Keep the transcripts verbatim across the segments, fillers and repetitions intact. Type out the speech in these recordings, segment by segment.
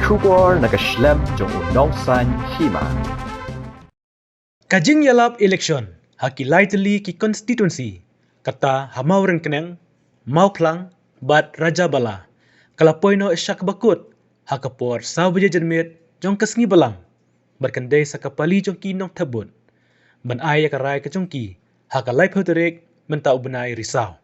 Khubor na ka shlem jong u nongsan hima. Ka jingïalap election ha ki lai tylli ki constituency, kata ha Mawryngkneng, Mawphlang bad Rajabala, ka la poi noh sha kaba kut ha ka por saw baje janmiet jong ka sngi Balang, bad kan dei sa ka pali jong ki nongthep vote ban ai ïa ka rai ka jong ki ha ka laiphew tarik mynta u bnai Risaw.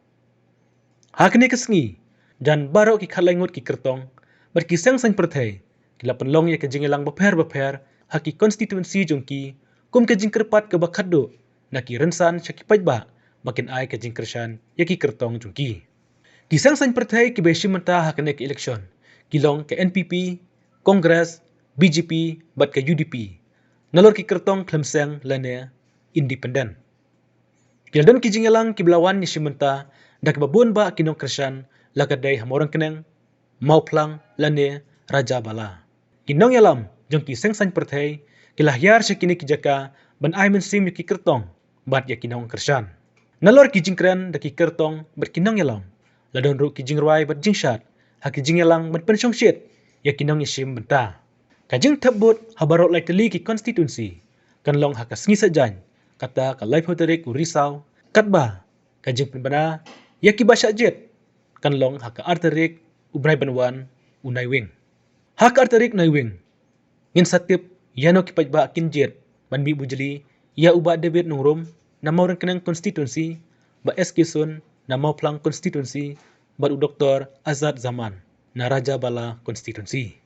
Ha kane ka sngi, jan baroh ki khatlai ngut ki kyrtong bad ki seng saiñ pyrthei ki la pynlong ïa ka jingïalang bapher bapher ha ki constituency jong ki, kum ka jingkyrpad kaba khatduh na ki rynsan sha ki paidbah ba kin ai ka jingkyrshan ïa ki kyrtong jong ki. Ki seng saiñ pyrthei kiba ïashim bynta ha kane ka election ki long ka N P P, Congress, B J P bad ka U D P, nalor ki kyrtong khlem seng lane independent. Ki la don ki jingïalang kiba la wan ïashim bynta da kiba bun bah ki nongkyrshan, la ka dei ha Mawryngkneng, Mawphlang lane Rajabala. Ki nongïalam jong ki seng saiñ pyrthei ki la hiar sha kine ki jaka ban ai mynsiem ïa ki kyrtong bad ïa ki nongkyrshan. Nalor ki jingkren da ki kyrtong bad ki nongïalam, la don ruh ki jingrwai bad jingshad ha ki jingïalang ban pynshongshit ïa ki nongïashim bynta. Ka jingthep vote ha baroh lai tylli ki constituency kan long ha ka sngi Saitjaiñ, kata ka laiphew tarik u Risaw, katba ka jingpynbna ïa kiba shah jied kan long ha ka ar tarik u bnai ban wan, u Naiwieng. Ha ka ar tarik Naiwieng, ngin sa tip ïano ki paidbah kin jied ban mih bujli ïa u Bah David Nongrum na Mawryngkneng constituency, Bah S K Sun na Mawphlang constituency bad u Doktor Azad Zaman na Rajabala constituency.